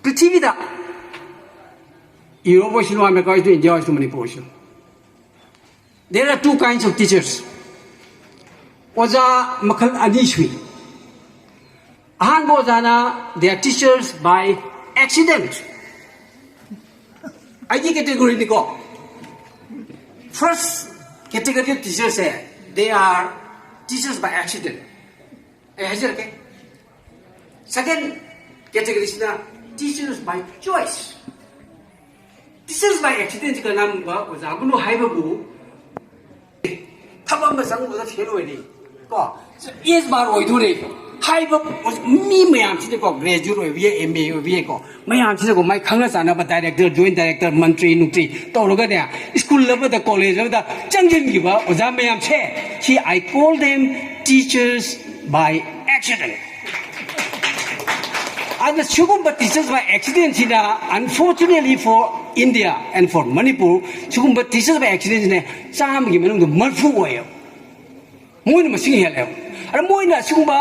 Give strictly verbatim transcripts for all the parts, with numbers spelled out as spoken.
ꯄ꯭ꯔꯤꯊꯤꯕꯤꯗ, ꯌꯨꯔꯣꯞ ꯑꯣꯏꯁꯅꯨ, ꯑꯃꯦꯔꯤꯀꯥ ꯑꯣꯏꯁꯅꯨ, ꯏꯟꯗꯤꯌꯥ ꯑꯣꯏꯁꯅꯨ, ꯃꯅꯤꯄꯨꯔ ꯑꯣꯏꯁꯅꯨ, there are two kinds of teachers. ꯑꯣꯖꯥ ꯃꯈꯜ ꯑꯅꯤ ꯁꯨꯏ꯫ ꯑꯍꯥꯟꯕ ꯑꯣꯖꯥꯅ, they are teachers by accident. ꯑꯩꯒꯤ ꯀꯦꯇꯦꯒꯣꯔꯤꯅꯤꯀꯣ꯫ First category of teachers say, they are teachers by accident. ꯑꯩ ꯍꯥꯏꯖꯔꯛꯀꯦ꯫ Second category ꯁꯤꯅ teachers by choice. Teachers by accident ꯁꯤ ꯀꯔꯝꯕ ꯑꯣꯖꯥꯒꯨꯝꯅꯣ ꯍꯥꯏꯕꯕꯨ, ꯊꯕꯛ ꯑꯃ ꯆꯪꯕꯗ ꯐꯦꯜ ꯑꯣꯏꯔꯦ ꯀꯣ, ꯑꯦꯁ ꯕꯥꯔ ꯑꯣꯏꯗꯣꯔꯦ ꯍꯥꯏꯕ ꯃꯤ ꯃꯌꯥꯝꯁꯤꯗꯀꯣ, ꯒ꯭ꯔꯦꯖꯨꯑꯦꯠ ꯑꯣꯏꯕ ꯌꯥꯏ, ꯑꯦꯝ ꯑꯦ ꯑꯣꯏꯕ ꯌꯥꯏꯀꯣ, ꯃꯌꯥꯝꯁꯤꯗꯀꯣ ꯃꯥꯏ ꯈꯪꯅ ꯆꯥꯟꯅꯕ ꯗꯥꯏꯔꯦꯛꯇꯔ, ꯖꯣꯏꯟ ꯗꯥꯏꯔꯦꯛꯇꯔ, ꯃꯟꯇ꯭ꯔꯤ ꯅꯨꯡꯇ꯭ꯔꯤ ꯇꯧꯔꯒꯅꯦ, ꯁ꯭ꯀꯨꯜ ꯑꯃꯗ, ꯀꯣꯂꯦꯖ ꯑꯃꯗ ꯆꯪꯁꯤꯟꯈꯤꯕ ꯑꯣꯖꯥ ꯃꯌꯥꯝꯁꯦ, ꯁꯤ I call them teachers by accident. ꯑꯗꯨꯅ ꯁꯤꯒꯨꯝꯕ teachers by accident ꯁꯤꯅ, unfortunately for India and for Manipur, ꯁꯤꯒꯨꯝꯕ teachers by accident ꯁꯤꯅ ꯆꯥꯝꯃꯒꯤ ꯃꯅꯨꯡꯗ ꯃꯔꯤꯐꯨ ꯑꯣꯏꯌꯦꯕ꯫ ꯃꯣꯏꯅ ꯃꯁꯤꯡ ꯍꯦꯜꯂꯦꯕ꯫ ꯑꯗ ꯃꯣꯏꯅ ꯑꯁꯤꯒꯨꯝꯕ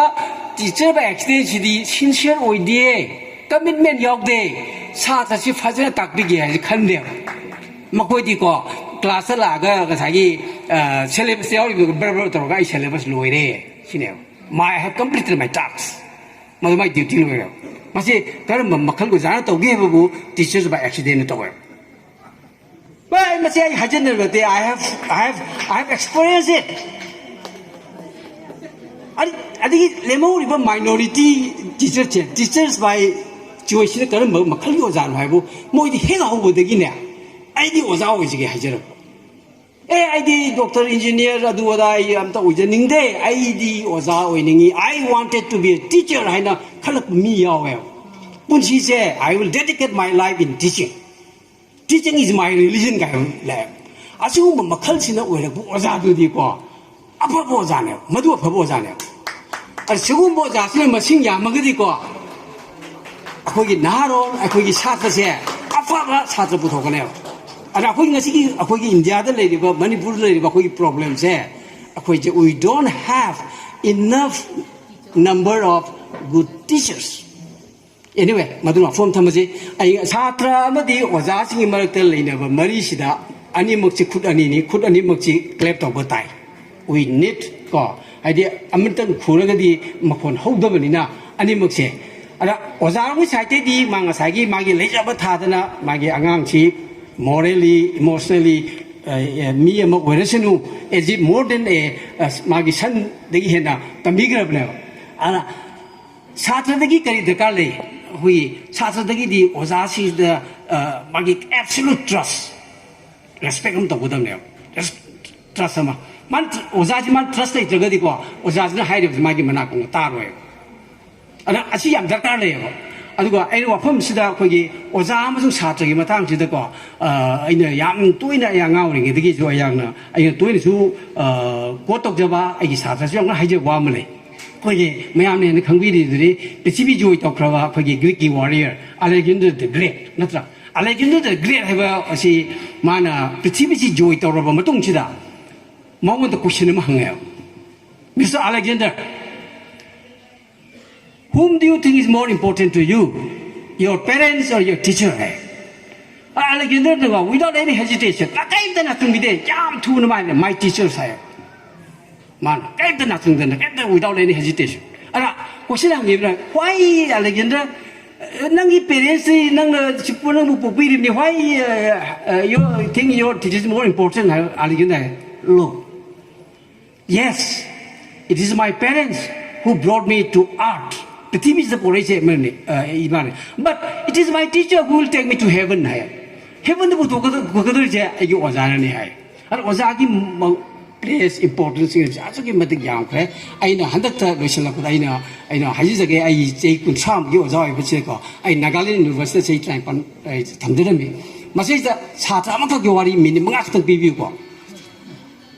teacher by accident CD sincere ꯑꯣꯏꯗꯦ, commitment ꯌꯥꯎꯗꯦ, ꯁꯥꯇ꯭ꯔꯁꯤ ꯐꯖꯅ ꯇꯥꯛꯄꯤꯒꯦ ꯍꯥꯏꯁꯦ ꯈꯟꯗꯦꯕ꯫ ꯃꯈꯣꯏꯗꯤꯀꯣ, class ꯇ ꯂꯥꯛꯑꯒ ꯉꯁꯥꯏꯒꯤ, ꯑ, syllabus ꯇ ꯌꯥꯎꯔꯤꯕ ꯕꯔ ꯕꯔ ꯇꯧꯔꯒ "ꯑꯩ syllabus ꯂꯣꯏꯔꯦ" ꯁꯤꯅꯦꯕ꯫ "My, I have completed my task"꯫ ꯃꯗꯨ ꯃꯥꯏ duty ꯂꯣꯏꯔꯦꯕ꯫ ꯃꯁꯤ ꯀꯔꯝꯕ ꯃꯈꯜ ꯑꯣꯖꯥꯅ ꯇꯧꯒꯦ ꯍꯥꯏꯕꯕꯨ teachers by accident ꯅ ꯇꯧꯋꯦꯕ꯫ ꯚꯥꯏ, ꯃꯁꯤ ꯑꯩ ꯍꯥꯏꯖꯟꯅꯕ ꯅꯠꯇꯦ꯫ I have, I have, I have experienced it. ꯑꯗ-, ꯑꯗꯒꯤ ꯂꯦꯝꯍꯧꯔꯤꯕ minority teacher say, teachers by choice ꯁꯤꯅ ꯀꯔꯝꯕ ꯃꯈꯜꯒꯤ ꯑꯣꯖꯥꯅꯣ ꯍꯥꯏꯕꯨ, ꯃꯣꯏꯗꯤ ꯍꯦꯛ ꯍꯧꯕꯗꯒꯤꯅꯦ, "ꯑꯩꯗꯤ ꯑꯣꯖꯥ ꯑꯣꯏꯖꯒꯦ" ꯍꯥꯏꯖꯔꯛꯄ꯫ "ꯑꯦ, ꯑꯩꯗꯤ ꯗꯣꯛꯇꯔ, ꯏꯟꯖꯤꯅꯤꯌꯔ, ꯑꯗꯨ ꯑꯗꯥ ꯑꯩ ꯑꯝꯇ ꯑꯣꯏꯖꯅꯤꯡꯗꯦ, ꯑꯩꯗꯤ ꯑꯣꯖꯥ ꯑꯣꯏꯅꯤꯡꯉꯤ, I wanted to be a teacher" ꯍꯥꯏꯅ ꯈꯜꯂꯛꯄ ꯃꯤ ꯌꯥꯎꯋꯦꯕ꯫ ꯄꯨꯟꯁꯤꯁꯦ, "I will dedicate my life in teaching, teaching is my religion" ꯀꯥꯏꯅ ꯂꯩ꯫ ꯑꯁꯤꯒꯨꯝꯕ ꯃꯈꯜꯁꯤꯅ ꯑꯣꯏꯔꯛꯄ ꯑꯣꯖꯥꯗꯨꯗꯤꯀꯣ, ꯑꯐꯕ ꯑꯣꯖꯥꯅꯦꯕ, ꯃꯗꯨ ꯑꯐꯕ ꯑꯣꯖꯥꯅꯦꯕ꯫ ꯑꯗ ꯁꯤꯒꯨꯝꯕ ꯑꯣꯖꯥꯁꯤꯅ ꯃꯁꯤꯡ ꯌꯥꯝꯃꯒꯗꯤꯀꯣ, ꯑꯩꯈꯣꯏꯒꯤ ꯅꯍꯥꯔꯣꯜ, ꯑꯩꯈꯣꯏꯒꯤ ꯁꯥꯇ꯭ꯔꯁꯦ ꯑꯐꯕ ꯁꯥꯇ꯭ꯔ ꯄꯨꯊꯣꯛꯀꯅꯦꯕ꯫ ꯑꯗ ꯑꯩꯈꯣꯏ ꯉꯁꯤꯒꯤ, ꯑꯩꯈꯣꯏꯒꯤ ꯏꯟꯗꯤꯌꯥꯗ ꯂꯩꯔꯤꯕ, ꯃꯅꯤꯄꯨꯔꯗ ꯂꯩꯔꯤꯕ ꯑꯩꯈꯣꯏꯒꯤ problem ꯁꯦ, ꯑꯩꯈꯣꯏꯁꯦ, we don't have enough number of good teachers. Anyway, ꯃꯗꯨꯅ ꯋꯥꯐꯝ ꯊꯝꯃꯁꯤ꯫ ꯑꯩ ꯁꯥꯇ꯭ꯔ ꯑꯃꯗꯤ ꯑꯣꯖꯥꯁꯤꯡꯒꯤ ꯃꯔꯛꯇ ꯂꯩꯅꯕ ꯃꯔꯤꯁꯤꯗ ꯑꯅꯤꯃꯛꯁꯤ ꯈꯨꯠ ꯑꯅꯤꯅꯤ, ꯈꯨꯠ ꯑꯅꯤꯃꯛꯁꯤ clap ꯇꯧꯕ ꯇꯥꯏ꯫ We need, ꯀꯣ, ꯍꯥꯏꯗꯤ ꯑꯃꯇꯪ ꯈꯨꯔꯒꯗꯤ ꯃꯈꯣꯟ ꯍꯧꯗꯕꯅꯤꯅ ꯑꯅꯤꯃꯛꯁꯦ꯫ ꯑꯗ ꯑꯣꯖꯥꯒꯤ side ꯇꯩꯗꯤ ꯃꯥ ꯉꯁꯥꯏꯒꯤ ꯃꯥꯒꯤ ꯂꯩꯖꯕ ꯊꯥꯗꯅ ꯃꯥꯒꯤ ꯑꯉꯥꯡꯁꯤ morally, emotionally, ꯑ, ꯑ, ꯃꯤ ꯑꯃ ꯑꯣꯏꯔꯁꯅꯨ, as if more than a, ꯑ, ꯃꯥꯒꯤ ꯁꯟꯗꯒꯤ ꯍꯦꯟꯅ ꯇꯝꯕꯤꯈ꯭ꯔꯕꯅꯦꯕ꯫ ꯑꯗ ꯁꯥꯇ꯭ꯔꯗꯒꯤ ꯀꯔꯤ ꯗꯔꯀꯥꯔ ꯂꯩ? ꯑꯩꯈꯣꯏꯒꯤ ꯁꯥꯇ꯭ꯔꯗꯒꯤꯗꯤ ꯑꯣꯖꯥꯁꯤꯗ, ꯑ, ꯃꯥꯒꯤ absolute trust, respect ꯑꯃ ꯇꯧꯒꯗꯕꯅꯦꯕ꯫ Trust ꯑꯃ꯫ ꯃꯥꯅ tr-, ꯑꯣꯖꯥꯁꯤ ꯃꯥꯅ trust ꯂꯩꯇ꯭ꯔꯒꯗꯤꯀꯣ, ꯑꯣꯖꯥꯁꯤꯅ ꯍꯥꯏꯔꯤꯕꯁꯤ ꯃꯥꯒꯤ ꯃꯅꯥꯀꯣꯡꯗ ꯇꯥꯔꯣꯏꯕ꯫ ꯑꯗ ꯑꯁꯤ ꯌꯥꯝ ꯗꯔꯀꯥꯔ ꯂꯩꯌꯦꯕ꯫ ꯑꯗꯨꯒ ꯑꯩꯅ ꯋꯥꯐꯝꯁꯤꯗ ꯑꯩꯈꯣꯏꯒꯤ ꯑꯣꯖꯥ ꯑꯃꯁꯨꯡ ꯁꯥꯇ꯭ꯔꯒꯤ ꯃꯇꯥꯡꯁꯤꯗꯀꯣ, ꯑ, ꯑꯩꯅ ꯌꯥꯝ ꯇꯣꯏꯅ, ꯑꯩ ꯑꯉꯥꯡ ꯑꯣꯏꯔꯤꯉꯩꯗꯒꯤꯁꯨ ꯑꯩꯍꯥꯛꯅ, ꯑꯩꯅ ꯇꯣꯏꯅꯁꯨ, ꯑ, quote ꯇꯧꯖꯕ, ꯑꯩꯒꯤ ꯁꯥꯇ꯭ꯔꯁꯨ ꯌꯥꯝꯅ ꯍꯥꯏꯖꯕ ꯋꯥ ꯑꯃ ꯂꯩ꯫ ꯑꯩꯈꯣꯏꯒꯤ ꯃꯌꯥꯝꯅ ꯍꯦꯟꯅ ꯈꯪꯕꯤꯔꯤꯗꯨꯅꯤ, ꯄ꯭ꯔꯤꯊꯤꯕꯤ ꯖꯣꯏ ꯇꯧꯈ꯭ꯔꯕ ꯑꯩꯈꯣꯏꯒꯤ Greek ꯀꯤ warrior Alexander the Great, ꯅꯠꯇ꯭ꯔꯥ? Alexander the Great ꯍꯥꯏꯕ ꯑꯁꯤ ꯃꯥꯅ ꯄ꯭ꯔꯤꯊꯤꯕꯤꯁꯤ ꯖꯣꯏ ꯇꯧꯔꯕ ꯃꯇꯨꯡꯁꯤꯗ ꯃꯉꯣꯟꯗ question ꯑꯃ ꯍꯪꯉꯦꯕ, "Mister Alexander, whom do you think is more important to you, your parents or your teacher?" High. ꯑꯂꯦꯛꯖꯦꯟꯗꯔꯅꯀꯣ, without any hesitation, ꯀꯔꯤꯝꯇ ꯅꯥꯆꯨꯡꯕꯤꯗꯦ, ꯌꯥꯝ ꯊꯨꯅ ꯃꯥꯅ "My teachers" ꯍꯥꯏ꯫ ꯃꯥꯅ ꯀꯔꯤꯝꯇ ꯅꯥꯆꯨꯡꯗꯅ, ꯀꯔꯤꯝꯇ, without any hesitation꯫ ꯑꯗ question ꯍꯪꯉꯤꯕꯅ, "Why, Alexander, ꯅꯪꯒꯤ parents ꯁꯤ ꯅꯪꯅ ꯁꯤ ꯅꯪꯕꯨ ꯄꯣꯛꯄꯤꯔꯤꯕꯅꯤ, why, uh, uh, you think your teacher is more important?" ꯍꯥꯏ꯫ ꯑꯂꯦꯛꯖꯦꯟꯗꯔ ꯍꯥꯏ, "Look, yes, it is my parents who brought me to earth." ꯄ꯭ꯔꯤꯊꯤꯕꯤꯁꯤꯗ ꯄꯣꯔꯛꯏꯁꯦ ꯃꯥꯅꯦ, ꯑ, ꯏꯃꯥꯅꯦ꯫ "But it is my teacher who will take me to heaven" high. Heaven ꯗ ꯄꯨꯊꯣꯛꯀꯗ-, ꯄꯨꯊꯣꯛꯀꯗꯣꯏꯁꯦ ꯑꯩꯒꯤ ꯑꯣꯖꯥꯅꯅꯦ ꯍꯥꯏ꯫ ꯑꯗ ꯑꯣꯖꯥꯒꯤ ꯃ-, place, importance ꯁꯤꯡꯁꯦ ꯑꯁꯨꯛꯀꯤ ꯃꯇꯤꯛ ꯌꯥꯝꯈ꯭ꯔꯦ꯫ ꯑꯩꯅ ꯍꯟꯗꯛꯇ ꯂꯣꯏꯁꯤꯜꯂꯛꯄꯗ ꯑꯩꯅ, ꯑꯩꯅ ꯍꯥꯏꯖꯖꯒꯦ, ꯑꯩ ꯆꯍꯤ ꯀꯨꯟꯊ꯭ꯔꯥ ꯃꯨꯛꯀꯤ ꯑꯣꯖꯥ ꯑꯣꯏꯕꯁꯤꯗꯀꯣ, ꯑꯩ ꯅꯥꯒꯥꯂꯦꯟ ꯌꯨꯅꯤꯚꯔꯁꯤꯇꯤꯗ ꯆꯍꯤ ꯇꯔꯥꯅꯤꯄꯥꯟ ꯑꯩ ꯊꯝꯖꯔꯝꯃꯤ꯫ ꯃꯁꯤꯗ ꯁꯥꯇ꯭ꯔ ꯑꯃꯈꯛꯀꯤ ꯋꯥꯔꯤ minute ꯃꯉꯥ ꯈꯛꯇꯪ ꯄꯤꯕꯤꯌꯨꯀꯣ꯫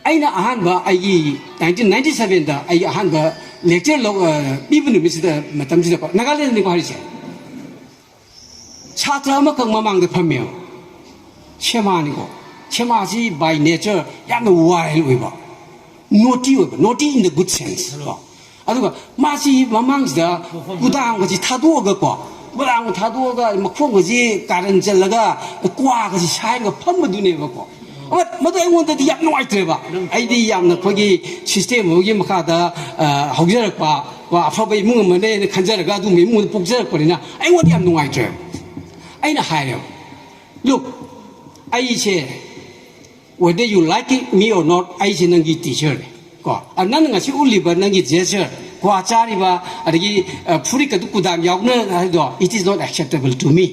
ꯑꯩꯅ ꯑꯍꯥꯟꯕ ꯑꯩꯒꯤ nineteen ninety seven ꯗ ꯑꯩꯒꯤ ꯑꯍꯥꯟꯕ lecture ꯂꯧ-, ꯑ, ꯄꯤꯕ ꯅꯨꯃꯤꯠꯁꯤꯗ, ꯃꯇꯝꯁꯤꯗꯀꯣ, ꯅꯥꯒꯥꯂꯦꯟꯗꯅꯤꯀꯣ ꯍꯥꯏꯔꯤꯁꯦ꯫ ꯁꯥꯇ꯭ꯔ ꯑꯃꯈꯛ ꯃꯃꯥꯡꯗ ꯐꯝꯃꯦꯕ꯫ ꯁꯦꯃꯥꯅꯤꯀꯣ꯫ ꯁꯦꯃꯥꯁꯤ by nature ꯌꯥꯝꯅ wild ꯑꯣꯏꯕ, naughty ꯑꯣꯏꯕ, naughty in the good sense ꯀꯣ꯫ ꯑꯗꯨꯒ ꯃꯥꯁꯤ ꯃꯃꯥꯡꯁꯤꯗ ꯀꯨꯗꯥꯡꯒꯁꯤ ꯊꯥꯗꯣꯛꯑꯒꯀꯣ, ꯃꯔꯥꯡ ꯊꯥꯗꯣꯛꯑꯒ ꯃꯈꯣꯡꯒꯁꯤ ꯀꯥꯔꯟ ꯆꯜꯂꯒ ꯀ꯭ꯋꯥꯒꯁꯤ ꯁꯥꯏꯔꯒ ꯐꯝꯕꯗꯨꯅꯦꯕꯀꯣ꯫ ꯃ-, ꯃꯗꯨ ꯑꯩꯉꯣꯟꯗꯗꯤ ꯌꯥꯝ ꯅꯨꯡꯉꯥꯏꯇ꯭ꯔꯦꯕ꯫ ꯑꯩꯗꯤ ꯌꯥꯝꯅ ꯑꯩꯈꯣꯏꯒꯤ ꯁꯤꯁꯇꯦꯝ ꯑꯃꯒꯤ ꯃꯈꯥꯗ, ꯑ, ꯍꯧꯖꯔꯛꯄ, ꯀꯣ, ꯑꯐꯕ ꯏꯃꯨꯡ ꯑꯃꯅꯦꯅ ꯈꯟꯖꯔꯒ ꯑꯗꯨꯒꯨꯝꯕ ꯏꯃꯨꯡꯗ ꯄꯣꯛꯆꯔꯛꯄꯅꯤꯅ ꯑꯩꯉꯣꯟꯗ ꯌꯥꯝ ꯅꯨꯡꯉꯥꯏꯇ꯭ꯔꯦꯕ꯫ ꯑꯩꯅ ꯍꯥꯏꯔꯦꯕ, "ꯂꯨꯛ, ꯑꯩꯁꯦ, whether you like it, me or not, ꯑꯩꯁꯦ ꯅꯪꯒꯤ ꯇꯤꯆꯔꯅꯦ꯫ ꯀꯣ, ꯑ, ꯅꯪꯅ ꯉꯁꯤ ꯎꯠꯂꯤꯕ ꯅꯪꯒꯤ ꯖꯦꯁꯆꯔ, ꯀ꯭ꯋꯥ ꯆꯥꯔꯤꯕ, ꯑꯗꯒꯤ, ꯑ, ꯐꯨꯔꯤꯠꯀꯗꯨ ꯀꯨꯗꯥꯝ ꯌꯥꯎꯅ ꯍꯥꯏꯗꯣ, it is not acceptable to me꯫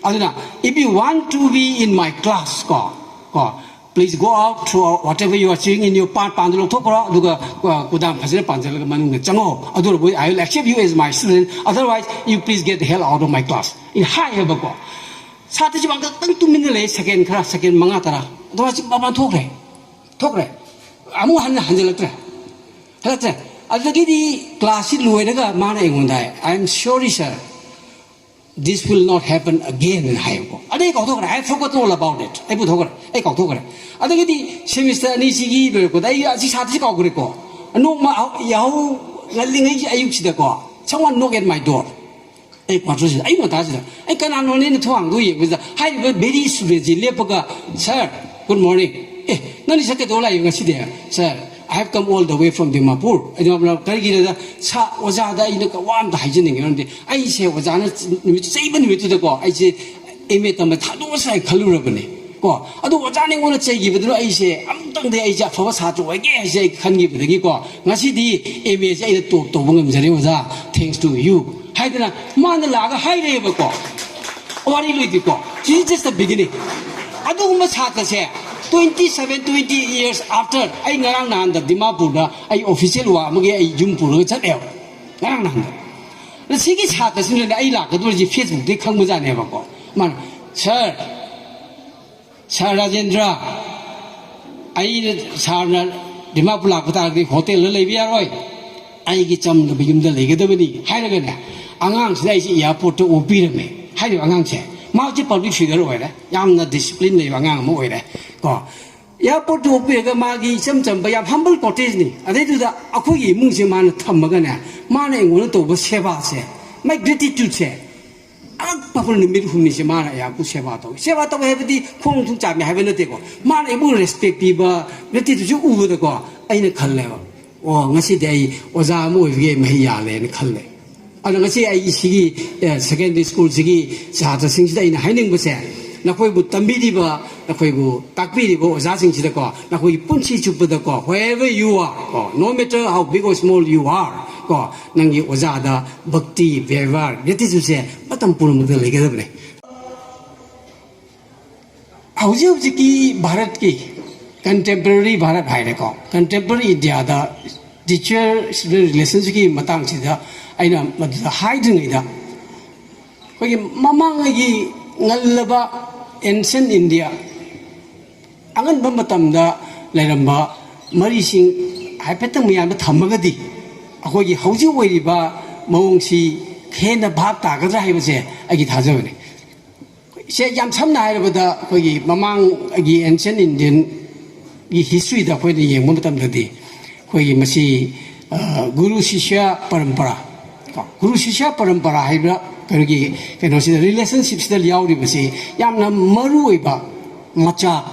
ꯑꯗꯨꯅ, if you want to be in my class, ꯀꯣ, ꯀꯣ, please go out through whatever you are seeing in your pant, ꯄꯥꯟꯗꯨ ꯂꯧꯊꯣꯛꯈ꯭ꯔꯣ, ꯑꯗꯨꯒ, ꯑ, ꯀꯨꯗꯥꯝ ꯐꯖꯅ ꯄꯥꯟꯖꯜꯂꯒ ꯃꯅꯨꯡꯗ ꯆꯪꯉꯣ꯫ ꯑꯗꯨ ꯑꯣꯏꯔꯕꯗꯤ I will accept you as my student, otherwise you please get the hell out of my class" E ꯍꯥꯏꯌꯦꯕꯀꯣ꯫ ꯁꯥꯇ꯭ꯔꯁꯤ ꯉꯥꯛꯇꯪ ꯇꯨꯃꯤꯟꯅ ꯂꯩ, ꯁꯦꯀꯦꯟ ꯈꯔ, ꯁꯦꯀꯦꯟ ꯃꯉꯥ ꯇꯔꯥ꯫ ꯑꯗꯨꯒ ꯍꯧꯖꯤꯛ ꯃꯄꯥꯟ ꯊꯣꯛꯈ꯭ꯔꯦ꯫ ꯊꯣꯛꯈ꯭ꯔꯦ꯫ ꯑꯃꯨꯛ ꯍꯟꯅ ꯍꯟꯖꯤꯜꯂꯛꯇ꯭ꯔꯦ꯫ ꯍꯜꯂꯛꯇ꯭ꯔꯦ꯫ ꯑꯗꯨꯗꯒꯤꯗꯤ ꯀ꯭ꯂꯥꯁꯁꯤ ꯂꯣꯏꯔꯒ ꯃꯥꯅ ꯑꯩꯉꯣꯟꯗ ꯍꯥꯏ, "I am sorry, sir. This will not happen again," ꯍꯥꯏꯌꯦꯕꯀꯣ꯫ ꯑꯗꯩ ꯀꯥꯎꯊꯣꯛꯈ꯭ꯔꯦ꯫ "I forgot all about it." ꯑꯩ ꯄꯨꯊꯣꯛꯈ꯭ꯔꯦ꯫ ꯑꯩ ꯀꯥꯎꯊꯣꯛꯈ꯭ꯔꯦ꯫ ꯑꯗꯒꯤꯗꯤ ꯁꯦꯃꯤꯁꯇꯔ ꯑꯅꯤꯁꯤꯒꯤ ꯂꯣꯏꯔꯛꯄꯗ ꯑꯩ ꯑꯁꯤ ꯁꯥꯇ꯭ꯔꯁꯤ ꯀꯥꯎꯈ꯭ꯔꯦꯀꯣ꯫ ꯅꯣꯡꯃ ꯌꯥꯍꯧ ꯉꯜꯂꯤꯉꯩꯒꯤ ꯑꯌꯨꯛꯁꯤꯗꯀꯣ, someone knock at my door꯫ ꯑꯩ ꯀ꯭ꯋꯥꯇꯔꯁꯤꯗ, ꯑꯌꯨꯛ ꯉꯟꯇꯥꯁꯤꯗ꯫ ꯑꯩ ꯀꯅꯥꯅꯣꯅꯦꯅ ꯊꯣꯡ ꯍꯥꯡꯗꯣꯛ ꯌꯦꯡꯕꯁꯤꯗ, ꯍꯥꯏꯔꯤꯕ very studentꯁꯤ ꯂꯦꯞꯄꯒ, "Sir, good morning꯫ ꯑꯦ, ꯅꯪꯗꯤ ꯁꯤꯗ ꯀꯩꯗꯧ ꯂꯥꯛꯏꯕ ꯉꯁꯤꯗꯤ?" "Sir, I have come all the way from Dimapur." ꯑꯩ ꯗꯤꯃꯥꯄꯨꯔ ꯀꯔꯤꯒꯤꯅꯣꯗ, ꯁꯥ-, ꯑꯣꯖꯥꯗ ꯑꯩꯅ ꯋꯥ ꯑꯝꯇ ꯍꯥꯏꯖꯅꯤꯡꯉꯤ꯫ ꯃꯔꯝꯗꯤ ꯑꯩꯁꯦ ꯑꯣꯖꯥꯅ ꯅꯨꯃꯤꯠ ꯆꯩꯕ ꯅꯨꯃꯤꯠꯇꯨꯗꯀꯣ, ꯑꯩꯁꯦ ꯑꯦꯝ ꯑꯦ ꯇꯝꯕ ꯊꯥꯗꯣꯛꯑꯁꯤꯔꯥ ꯍꯥꯏꯅ ꯈꯜꯂꯨꯔꯕꯅꯦ꯫ ꯀꯣ, ꯑꯗꯨ ꯑꯣꯖꯥꯅ ꯑꯩꯉꯣꯟꯗ ꯆꯩꯈꯤꯕꯗꯨꯅ ꯑꯩꯁꯦ ꯑꯃꯨꯛꯇꯪꯗꯤ ꯑꯩꯁꯦ ꯑꯐꯕ ꯁꯥꯇ꯭ꯔ ꯑꯣꯏꯒꯦ ꯍꯥꯏꯁꯦ ꯑꯩ ꯈꯟꯈꯤꯕꯗꯒꯤꯀꯣ, ꯉꯁꯤꯗꯤ ꯑꯦꯝ ꯑꯦꯁꯦ ꯑꯩꯅ ꯇꯣꯞ ꯇꯧꯕ ꯉꯝꯖꯔꯦ ꯑꯣꯖꯥ, thanks to you ꯍꯥꯏꯗꯅ ꯃꯥꯅ ꯂꯥꯛꯑꯒ ꯍꯥꯏꯔꯛꯑꯦꯕꯀꯣ꯫ ꯋꯥꯔꯤ ꯂꯣꯏꯗ꯭ꯔꯤꯀꯣ, this is just the beginning꯫ ꯑꯗꯨꯒꯨꯝꯕ ꯁꯥꯇ꯭ꯔꯁꯦ twenty seven, twenty years after, ꯑꯩ ꯉꯔꯥꯡ ꯅꯍꯥꯟꯗ ꯗꯤꯃꯥꯄꯨꯔꯗ ꯑꯩ ꯑꯣꯐꯤꯁꯤꯌꯦꯜ ꯋꯥ ꯑꯃꯒꯤ ꯑꯩ ꯌꯨꯝ ꯄꯨꯔꯒ ꯆꯠꯂꯦꯕ꯫ ꯉꯔꯥꯡ ꯅꯍꯥꯟꯗ꯫ ꯑꯗ ꯁꯤꯒꯤ ꯁꯥꯇ꯭ꯔꯁꯤꯅꯅꯦ ꯑꯩ ꯂꯥꯛꯀꯗꯧꯔꯤꯁꯦ ꯐꯦꯁꯕꯨꯛꯇꯒꯤ ꯈꯪꯕꯖꯥꯠꯅꯦꯕꯀꯣ꯫ ꯃꯥꯅ, "Sir, Sir ꯔꯥꯖꯦꯟꯗ꯭ꯔ, ꯑꯩꯅ, ꯁꯥꯔꯅ ꯗꯤꯃꯥꯄꯨꯔ ꯂꯥꯛꯄ ꯇꯥꯔꯒꯗꯤ ꯍꯣꯇꯦꯜꯗ ꯂꯩꯕ ꯌꯥꯔꯣꯏ, ꯑꯩꯒꯤ ꯆꯝꯅꯕ ꯌꯨꯝꯗ ꯂꯩꯒꯗꯕꯅꯤ" ꯍꯥꯏꯔꯒꯅꯦ, ꯑꯉꯥꯡꯁꯤꯗ ꯑꯩꯁꯦ ꯑꯦꯌꯥꯔꯄꯣꯔꯠꯇ ꯑꯣꯛꯄꯤꯔꯝꯃꯦ꯫ ꯍꯥꯏꯔꯤꯕ ꯑꯉꯥꯡꯁꯦ, ꯃꯥꯁꯦ ꯄꯕ꯭ꯂꯤꯛ ꯐꯤꯒꯔ ꯑꯣꯏꯔꯦ, ꯌꯥꯝꯅ ꯗꯤꯁꯤꯄ꯭ꯂꯤꯟ ꯂꯩꯕ ꯑꯉꯥꯡ ꯑꯃ ꯑꯣꯏꯔꯦ꯫ ꯀꯣ, ꯑꯦꯌꯥꯔꯄꯣꯔꯠꯇ ꯑꯣꯛꯄꯤꯔꯒ ꯃꯥꯒꯤ ꯏꯆꯝ ꯆꯝꯕ ꯌꯥꯝ ꯍꯝꯕꯜ ꯀꯣꯇꯦꯖꯅꯤ꯫ ꯑꯗꯩꯗꯨꯗ ꯑꯩꯈꯣꯏꯒꯤ ꯏꯃꯨꯡꯁꯦ ꯃꯥꯅ ꯊꯝꯃꯒꯅꯦ, ꯃꯥꯅ ꯑꯩꯉꯣꯟꯗ ꯇꯧꯕ ꯁꯦꯕꯥꯁꯦ, my gratitudeꯁꯦ, ꯑꯉꯛꯄ ꯅꯨꯃꯤꯠ ꯍꯨꯝꯅꯤꯁꯦ ꯃꯥꯅ ꯑꯩꯍꯥꯛꯄꯨ ꯁꯦꯕꯥ ꯇꯧꯏ꯫ ꯁꯦꯕꯥ ꯇꯧꯕ ꯍꯥꯏꯕꯗꯤ ꯈꯣꯡ ꯊꯨꯝ ꯆꯥꯝꯃꯤ ꯍꯥꯏꯕ ꯅꯠꯇꯦꯀꯣ꯫ ꯃꯥꯅ ꯑꯩꯕꯨ ꯔꯦꯁꯄꯦꯛ ꯄꯤꯕ, ꯒ꯭ꯔꯦꯇꯤꯇ꯭ꯌꯨꯠꯁꯨ ꯎꯕꯗꯀꯣ, ꯑꯩꯅ ꯈꯜꯂꯦꯕ, "ꯑꯣ, ꯉꯁꯤꯗꯤ ꯑꯩ ꯑꯣꯖꯥ ꯑꯃ ꯑꯣꯏꯕꯒꯤ ꯑꯩ ꯃꯍꯩ ꯌꯥꯜꯂꯦꯅ" ꯈꯜꯂꯦ꯫ ꯑꯗꯣ ꯉꯁꯤ ꯑꯩ ꯁꯤꯒꯤ, ꯑꯦ, ꯁꯦꯀꯦꯟꯗꯔꯤ ꯁ꯭ꯀꯨꯜꯁꯤꯒꯤ ꯁꯥꯇ꯭ꯔꯁꯤꯡꯁꯤꯗ ꯑꯩꯅ ꯍꯥꯏꯅꯤꯡꯕꯁꯦ, ꯅꯈꯣꯏꯕꯨ ꯇꯝꯕꯤꯔꯤꯕ, ꯅꯈꯣꯏꯕꯨ ꯇꯥꯛꯄꯤꯔꯤꯕ ꯑꯣꯖꯥꯁꯤꯡꯁꯤꯗꯀꯣ, ꯅꯈꯣꯏꯒꯤ ꯄꯨꯟꯁꯤ ꯆꯨꯞꯄꯗꯀꯣ, wherever you are, ꯀꯣ, no matter how big or small you are, ꯀꯣ, ꯅꯪꯒꯤ ꯑꯣꯖꯥꯗ ꯚꯛꯇꯤ, ꯕꯦꯕꯥꯔ, ꯒ꯭ꯔꯦꯇꯤꯇ꯭ꯌꯨꯠꯁꯦ ꯃꯇꯝ ꯄꯨꯝꯅꯃꯛꯇ ꯂꯩꯒꯗꯕꯅꯦ꯫ ꯍꯧꯖꯤꯛ ꯍꯧꯖꯤꯛꯀꯤ ꯚꯥꯔꯠꯀꯤ, ꯀꯟꯇꯦꯝꯄꯔꯔꯤ ꯚꯥꯔꯠ ꯍꯥꯏꯔꯦꯀꯣ, ꯀꯟꯇꯦꯝꯄꯔꯔꯤ ꯏꯟꯗꯤꯌꯥꯗ ꯇꯤꯆꯔ ꯁ꯭ꯇꯨꯗꯦꯟ ꯔꯤꯂꯦꯁꯟꯁꯤꯞꯀꯤ ꯃꯇꯥꯡꯁꯤꯗ ꯑꯩꯅ ꯃꯗꯨꯗ ꯍꯥꯏꯗ꯭ꯔꯤꯉꯩꯗ, ꯑꯩꯈꯣꯏꯒꯤ ꯃꯃꯥꯡꯉꯩꯒꯤ ꯉꯜꯂꯕ ꯑꯦꯟꯁꯦꯟ ꯏꯟꯗꯤꯌꯥ, ꯑꯉꯟꯕ ꯃꯇꯝꯗ ꯂꯩꯔꯝꯕ ꯃꯔꯤꯁꯤꯡ ꯍꯥꯏꯐꯦꯠꯇꯪ ꯃꯌꯥꯝꯗ ꯊꯝꯃꯒꯗꯤ, ꯑꯩꯈꯣꯏꯒꯤ ꯍꯧꯖꯤꯛ ꯑꯣꯏꯔꯤꯕ ꯃꯑꯣꯡꯁꯤ ꯍꯦꯟꯅ ꯚꯥꯞ ꯇꯥꯒꯗ꯭ꯔꯥ ꯍꯥꯏꯕꯁꯦ ꯑꯩꯒꯤ ꯊꯥꯖꯕꯅꯤ꯫ ꯁꯦ ꯌꯥꯝ ꯁꯝꯅ ꯍꯥꯏꯔꯕꯗ, ꯑꯩꯈꯣꯏꯒꯤ ꯃꯃꯥꯡꯒꯤ ꯑꯦꯟꯁꯦꯟ ꯏꯟꯗꯤꯌꯟꯒꯤ ꯍꯤꯁꯇ꯭ꯔꯤꯗ ꯑꯩꯈꯣꯏꯅ ꯌꯦꯡꯕ ꯃꯇꯝꯗꯗꯤ, ꯑꯩꯈꯣꯏꯒꯤ ꯃꯁꯤ, ꯑ, ꯒꯨꯔꯨ ꯁꯤꯁ꯭ꯌ ꯄꯔꯝꯄꯔꯥ, ꯀꯣ, ꯒꯨꯔꯨ ꯁꯤꯁ꯭ꯌ ꯄꯔꯝꯄꯔꯥ ꯍꯥꯏꯕ ꯀꯩꯅꯣꯒꯤ, ꯀꯩꯅꯣꯁꯤꯗ, ꯔꯤꯂꯦꯁꯟꯁꯤꯞꯁꯤꯗ ꯌꯥꯎꯔꯤꯕꯁꯤ ꯌꯥꯝꯅ ꯃꯔꯨ ꯑꯣꯏꯕ ꯃꯆꯥꯛ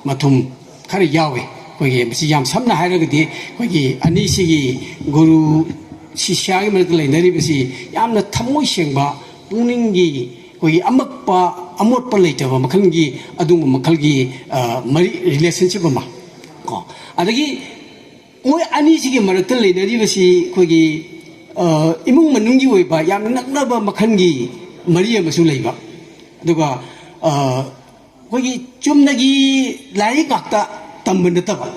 ꯃꯊꯨꯝ ꯈꯔ ꯌꯥꯎꯏ꯫ ꯑꯩꯈꯣꯏꯒꯤ ꯃꯁꯤ ꯌꯥꯝ ꯁꯝꯅ ꯍꯥꯏꯔꯒꯗꯤ, ꯑꯩꯈꯣꯏꯒꯤ ꯑꯅꯤꯁꯤꯒꯤ, ꯒꯨꯔꯨ ꯁꯤꯁ꯭ꯌꯥꯒꯤ ꯃꯔꯛꯇ ꯂꯩꯅꯔꯤꯕꯁꯤ ꯌꯥꯝꯅ ꯊꯃꯣꯏ ꯁꯦꯡꯕ, ꯄꯨꯛꯅꯤꯡꯒꯤ ꯑꯩꯈꯣꯏꯒꯤ ꯑꯃꯛꯄ, ꯑꯃꯣꯠꯄ ꯂꯩꯇꯕ ꯃꯈꯜꯒꯤ, ꯑꯗꯨꯒꯨꯝꯕ ꯃꯈꯜꯒꯤ, ꯑ, ꯃꯔꯤ, ꯔꯤꯂꯦꯁꯟꯁꯤꯞ ꯑꯃ, ꯀꯣ꯫ ꯑꯗꯒꯤ ꯃꯣꯏ ꯑꯅꯤꯁꯤꯒꯤ ꯃꯔꯛꯇ ꯂꯩꯅꯔꯤꯕꯁꯤ ꯑꯩꯈꯣꯏꯒꯤ, ꯑ, ꯏꯃꯨꯡ ꯃꯅꯨꯡꯒꯤ ꯑꯣꯏꯕ ꯌꯥꯝ ꯅꯛꯅꯕ ꯃꯈꯜꯒꯤ ꯃꯔꯤ ꯑꯃꯁꯨ ꯂꯩꯕ꯫ ꯑꯗꯨꯒ, ꯑ, ꯑꯩꯈꯣꯏꯒꯤ ꯆꯨꯝꯅꯒꯤ ꯂꯥꯏꯔꯤꯛ ꯉꯥꯛꯇ ꯇꯝꯕ ꯅꯠꯇꯕ,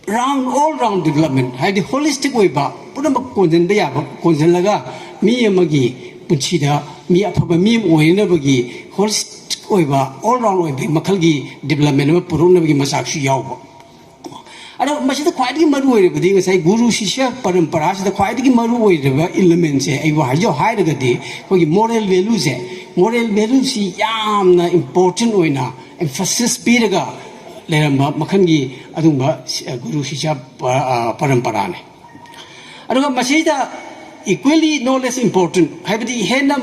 ꯔꯥꯎꯟ, ꯑꯣꯜ ꯔꯥꯎꯟ ꯗꯤꯕꯂꯞꯃꯦꯟ, ꯍꯥꯏꯗꯤ ꯍꯣꯂꯤꯁꯇꯤꯛ ꯑꯣꯏꯕ, ꯄꯨꯝꯅꯃꯛ ꯀꯣꯟꯁꯤꯟꯕ ꯌꯥꯕ, ꯀꯣꯟꯁꯤꯜꯂꯒ ꯃꯤ ꯑꯃꯒꯤ ꯄꯨꯟꯁꯤꯗ ꯃꯤ ꯑꯐꯕ ꯃꯤ ꯑꯃ ꯑꯣꯏꯅꯅꯕꯒꯤ ꯍꯣꯂꯤꯁꯇꯤꯛ ꯑꯣꯏꯕ, ꯑꯣꯜ ꯔꯥꯎꯟ ꯑꯣꯏꯕ ꯃꯈꯜꯒꯤ ꯗꯤꯕꯂꯞꯃꯦꯟ ꯑꯃ ꯄꯨꯔꯛꯅꯕꯒꯤ ꯃꯆꯥꯛꯁꯨ ꯌꯥꯎꯕ꯫ ꯑꯗꯣ ꯃꯁꯤꯗ ꯈ꯭ꯋꯥꯏꯗꯒꯤ ꯃꯔꯨ ꯑꯣꯏꯔꯕꯗꯤ, ꯉꯁꯥꯏ ꯒꯨꯔꯨ ꯁꯤꯁ꯭ꯌ ꯄꯔꯝꯄꯔꯥꯁꯤꯗ ꯈ꯭ꯋꯥꯏꯗꯒꯤ ꯃꯔꯨ ꯑꯣꯏꯔꯕ ꯏꯂꯤꯃꯦꯟꯁꯦ ꯑꯩꯕꯨ ꯍꯥꯏꯖꯧ ꯍꯥꯏꯔꯒꯗꯤ, ꯑꯩꯈꯣꯏꯒꯤ ꯃꯣꯔꯦꯜ ꯚꯦꯂꯨꯁꯦ, ꯃꯣꯔꯦꯜ ꯚꯦꯂꯨꯁꯤ ꯌꯥꯝꯅ ꯏꯝꯄꯣꯔꯇꯦꯟ ꯑꯣꯏꯅ ꯑꯦꯝꯐꯁꯤꯁ ꯄꯤꯔꯒ ꯂꯩꯔꯝꯕ ꯃꯈꯜꯒꯤ ꯑꯗꯨꯒꯨꯝꯕ ꯁꯤ-, ꯒꯨꯔꯨ ꯁꯤꯁ꯭ꯌ ꯄ-, ꯑ, ꯄꯔꯝꯄꯔꯥꯅꯤ꯫ ꯑꯗꯨꯒ ꯃꯁꯤꯗ Equally no less important, ꯍꯥꯏꯕꯗꯤ ꯍꯦꯟꯅ